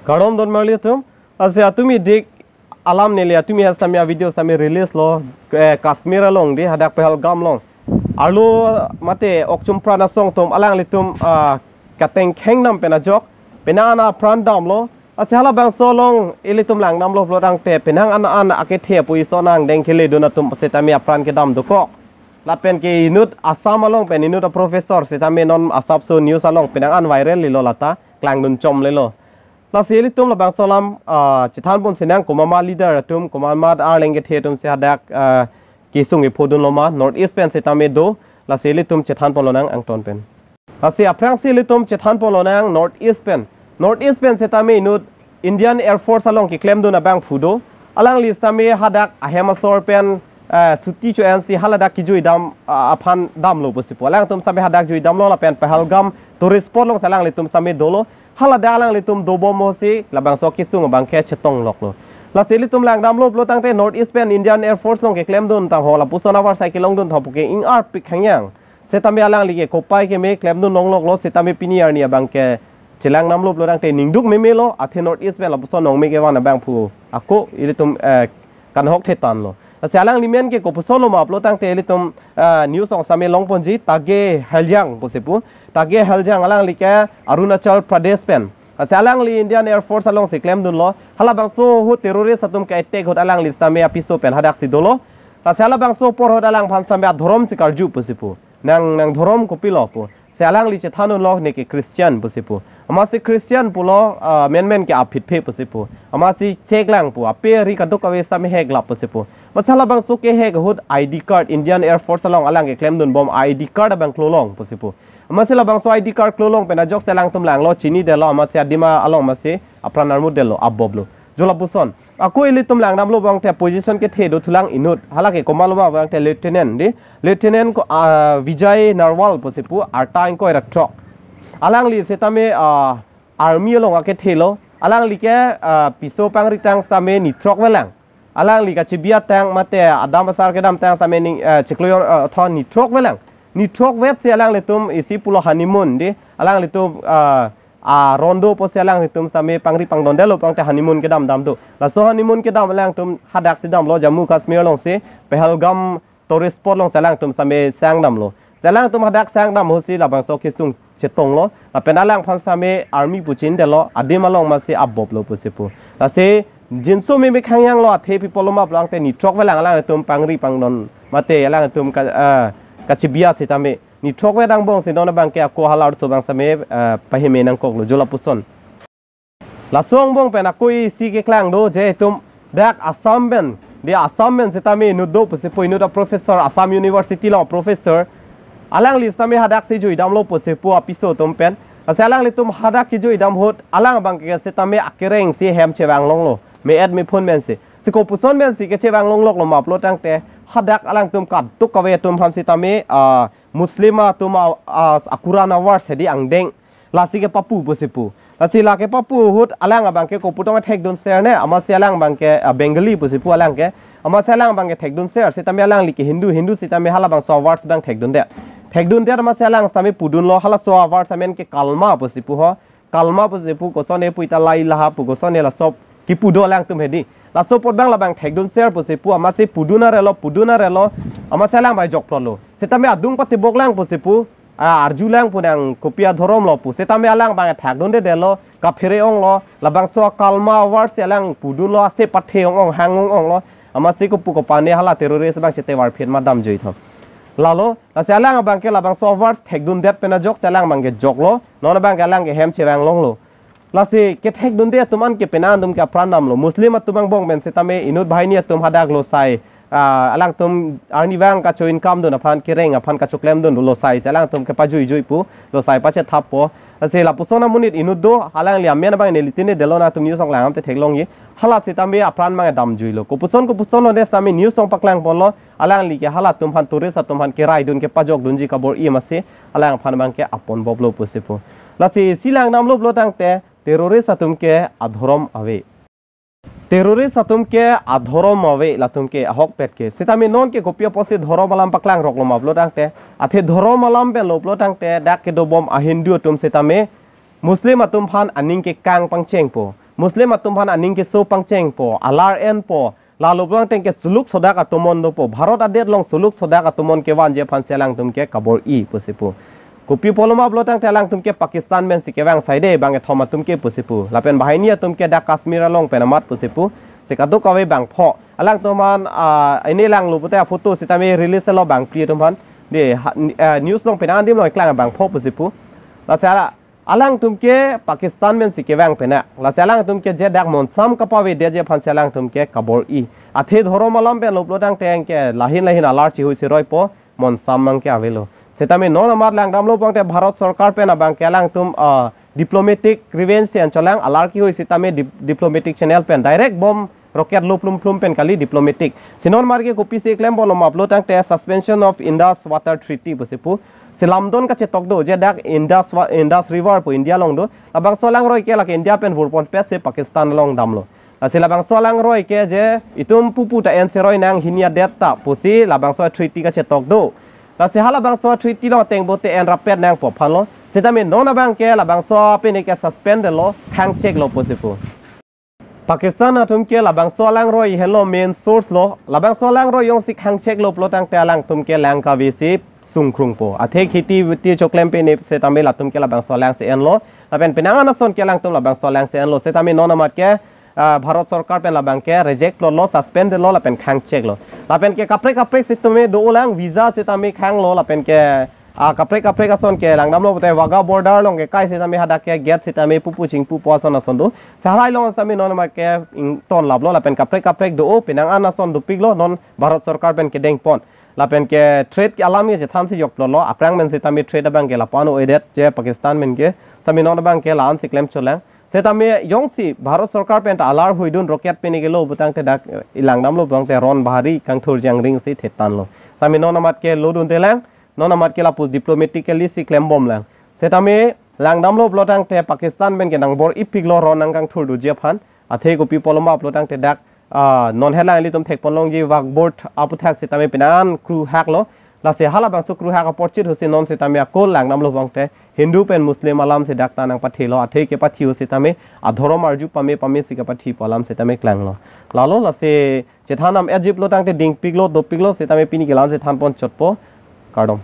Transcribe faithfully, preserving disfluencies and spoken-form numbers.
Kardom don marli atum. Lasi atum idik alam neli atum ihas tami a video tami release lo, eh, Kashmir along di hadak Pahalgam along. Arlo mate okchum pran asong atum alanglitum, ah, kateng kheng nam pen ajok penang an apran damlo. Lasi halabangso along ilitum langdamlo pulo tangte penang an an akethe pu iso nangdeng kele dun atum setame apran kedam dokok. Lapen ke inut Assam along pen inut a professor setame non asapso news along penang an viral lilo lata klangdun chom lelo. Lasi ilitum labangso alam, ah, chethan pon sinang komat ma leader atum, komat ma arleng kethe atum si hadak, ah, kesung iphodun loma, North East pen setame do, lasi ilitum chethan pon lonang angton pen. Lasi aphrangsi ilitum chethan pon lonang North East pen. North East pen setame inut Indian Air Force along keklemdun abangphu do. Alangli setame hadak ahem asor pen, eh, chuti cho-en si haladak kejui dam, ah, aphan damlo pusi pu. Alangtum setame hadak jui damlo lapen Pahalgam tourist spot along si alanglitum setame dolo. Haladak alanglitum dobom ho si labangso kesung abangke chetong loklo. Lasi ilitum langdamlo pulo tangte North East pen Indian Air Force along keklemdun tang ho lapuson avar sai kelongdun tha puke ing-arpik hangyang. Setame alangli ke kopai keme klemdun longloklo setame pini arni abangke chelang damlo pulo tangte ningduk memelo athe North East pen lapuson nongme kevan abangphu ako ilitum, eh, kanhok thetan lo. Lasi alangli men ke kopuson loma pulo tangte ilitum, eh, news along setame longponji Tage Haljang pusi pu. Tage Haljang alangli ke Arunachal Pradesh pen. Lasi alangli Indian Air Force along si klemdunlo. Halabangso ahut terrorist atum ke attack ahut alangli setame apiso pen hadak si dolo. Lasi halabangso apor ahut alangphan setame adhorom si karju pusi pu. Nang, nang dhorom kopilo pu. Si alangli chethandunlo neke Christian pusi pu. Amatsi Christian pulo, ah, menmen ke aphitphe pusi pu. Amatsi cheklang pu. Ape ari kadokave setame heklap pusi pu. Amatsi halabangso kehek ahut I D card Indian Air Force along alang keklemdunbom I D card abang klolong pusi pu. Amatsi labangso I D card klolong pen ajok si alangtum langlo chinidetlo amatsi adim along amatsi apran armutdetlo aboblo. Jo lapuson. Ako ilitum langdamlo abangte position kethe do thulang inut. Halake komatlo ma abangte lieutenant di. Lieutenant ko, ah, Vijay Narwal pusi pu arta ingkoi ra throk. Alangli setame, ah, army along akethelo. Alangli ke, ah, piso pangri tang setame ni throk velang. Alangli kachibi atang mate adam asar kedam tang setame ning, ah, chiklo jon, ah, thon ni throk velang. Ni throk vet si alanglitum isi pulo honeymoon di. Alanglitum, ah, a rondo pusi alanglitum setame pangri pangdondetlo pangte honeymoon kedam dam do. Laso honeymoon kedam alangtum hadak si damlo Jammu Kashmir along si Pahalgam tourist spot along si alangtum setame sang damlo. Si alangtum hadak sang dam ho si labangso kesung chetonglo. Lapen alangphan setame army pu chinidetlo adim along amatsi aboblo pusi pu. Lasi jinso meme khangyanglo athe pi pulo ma pulo tangte ni throk velang alangtum pangri pangdon mate alangtum ka, ah, kachibi a setame. Ni throk vet angbong si non abangke ako hala arthu abang setame, eh, paheme nangkoklo jo lapuson. Laso angbong pen ako isi keklang do je itum dak Assam pen, di Assam pen setame inut do pusi pu inut a professor Assam University along professor. Alangli setame hadak si jui damlo pusi pu apiso atum pen. Lasi alanglitum hadak kejui dam ahut alang abangke setame akereng si hem chevang longlo. Me-et mephun pen si. Si kopuson pen si kechevang longloklo ma pulo tangte hadak alangtum kadokave atum aphan setame, ah, Muslim atum a, a, akuran a-verse hedi angdeng. Lasi kepapu pusi pu. Lasi la kepapu ahut alang abangke kopu tong thekdun ser ne, amatsi alang abangke, ah, Bengali pusi pu alangke. Amatsi alang abangke thekdun ser, setame alangli ke Hindu, Hindu setame halabangso a-verse abang thekdundet. Thekdundet amatsi alang setame pudunlo halaso a-verse amen ke kalma pusi pu ho. Kalma pusi pu kosonne pu ita la ilaha pu kosonne laso kipu do alangtum hedi. Laso apot abang labang thekdun ser pusi pu amatsi pudun arelo, pudun arelo, amatsi alang abang jokprotlo. Setame adung patibok lang pusi pu, ah, arju lang pu nang kopi adhorom lo pu. Setame alang abang thakdundedetlo, kaphere onglo, labangso kalma a-verse si alang pudunlo, ase pathe ong ong hang ong onglo. Amatsi kopu kopane hala terrorist abang chete varphit ma damjui tho. Lalo, lasi alang abangke labangso a-verse thekdundet pen ajok si alang abangke joklo, non abangke alangke hem chevang longlo. Lasi kethekdunde atum an ke penang atum ke apran damlo. Muslim atum angbong pen setame inut banghini atum hadak losai, ah, alangtum arnivang kacho-income dun aphan kereng aphan kachoklemdun losai si alangtum kepajui jui pu losai pachethappo. Lasi lapuson amonit inut do alangli amen abang neli chinidetlo nangtum news along lang te theklongji. Hala setame apran abang damjuilo. Kopuson kopuson lo ne setame news along paklangponlo. Alangli ke halatum aphan tourist atum aphan keraidun kepajokdunji kabor-i amatsi alangphan abangke apon boblo pusi pu. Lasi si langdamlo pulo tangte terrorist atum ke adhorom ave. Terrorist atum ke adhorom ave latum ke ahokpet ke. Setame non ke kopi apotsi dhorom alam paklangroklo ma pulo tangte. Athe dhorom alam pen lo pulo tangte dak kedobom a-Hindu atum setame Muslim atum aphan aning kekang pangchengpo. Muslim atum aphan aning keso pangchengpo, alar enpo, lalo pulang teng ke suluk sodak atomon dopo, Bharat adet along suluk sodak atomon kevanji aphansi alangtum ke kabor-i pusi pu. Kopi apotlo ma pulo tangte alangtum ke Pakistan pensi kevang saide bangkethom atum ke pusi pu. Lapen banghini atum ke dak Kashmir along pen amat pusi pu. Si kadokave bangpho. Alangtum aphan, ah, ini langlo pute aphoto sitame release lo bangphli atum aphan. Dei, ha, ni- ah, news along penang adim along keklang bangpho pusi pu. Lasi ala, alangtum ke Pakistan pensi kevang pen na. Lasi alangtum ke je dak monsam kapavedetji aphansi alangtum ke kabor-i. Athe dhorom alam pen lo pulo tangte ke lahin lahin alar chihui si roipo, monsam mang ke avelo. Sitame non amat langdamlo pulote Bharat Sarkar pen abang ke alangtum, ah, diplomatic revenge si ancholang, alar kihui sitame dip- diplomatic channel pen direct bomb rocket lo plum plum pen kali diplomatic. Si non amat ke kopisi klembomlo ma pulo tangte Suspension of Indus Water Treaty pusi pu. Si lamdon kachetok do, je dak Indus wa- Indus River pu India along do. Labangso alangroi ke lake India pen vurponpet si Pakistan along damlo. Lasi labangso alangroi ke je itum pupu ta ensi roi nang, hini adet ta pusi labangso treaty kachetok do. Lasi halabangso treaty along ateng bote en rapet nangpo aphanlo. Sitame non abang ke labangso pini ke suspend lo, khangcheklo pusi pu. Pakistan atum ke labangso alangroi henlo main source lo. Labangso alangroi jongsi khangcheklo pulo tangte alangtum ke lang kave si sungkrungpo. Athe kheti veti choklem pini sitame latum ke labangso alang si enlo. Lapen penang an ason ke alangtum labangso alang si enlo. Sitame non amat ke, ah, Bharat Sarkar pen labang ke reject lo, lo, suspend lo, lapen khangcheklo. Lapen ke kaprek kaprek sitame dolang, visa sitame khanglo, lapen ke, ah, kaprek kaprek ason ke langdamlo pute Wagah border along ke kai sitame hadak ke gate sitame pupu chingpupo ason ason do. Sehari along sitame non amat ke ingtonlaplo, lapen kaprek kaprek do, penang an ason dopiklo, non Bharat Sarkar pen kedengpon. Lapen ke trade ke alam ke chethan si joklo lo, aphrang pen sitame trade abang ke lapu-an oedet je Pakistan pen ke, sitame non abang ke la-an si klem cholang. Sitame jongsi Bharat Sarkar pen ta alar huidun rocket pini ke lo pulo tangte dak, eh, ilangdamlo pulo tangte ron bahari kangthur jangring si thetanlo. Sitame non amat ke lodunde lang, non amat ke lapu diplomatically si klembom lang. Sitame langdamlo pulo tangte Pakistan pen ke nangbor-ipiklo ron nangkangthur doji aphan. Athe kopi apotlo ma pulo tangte dak, ah, non helang ilitum thekpon longji Waqf Board aputhak sitame penang an kruhaklo. Lasi halabangso kruhak apotchit husi non sitame ako langdamlo pulo tangte Hindu pen Muslim alam si dak ta nangpathilo, athe kepathi husi tame adhorom arju pame pame si kepathipo alam sitame klanglo. Lalo lasi chethan am ejip lo tangte dingpiklo, dopiklo, sitame pini ke la-an si thanpon chotpo. Kardom.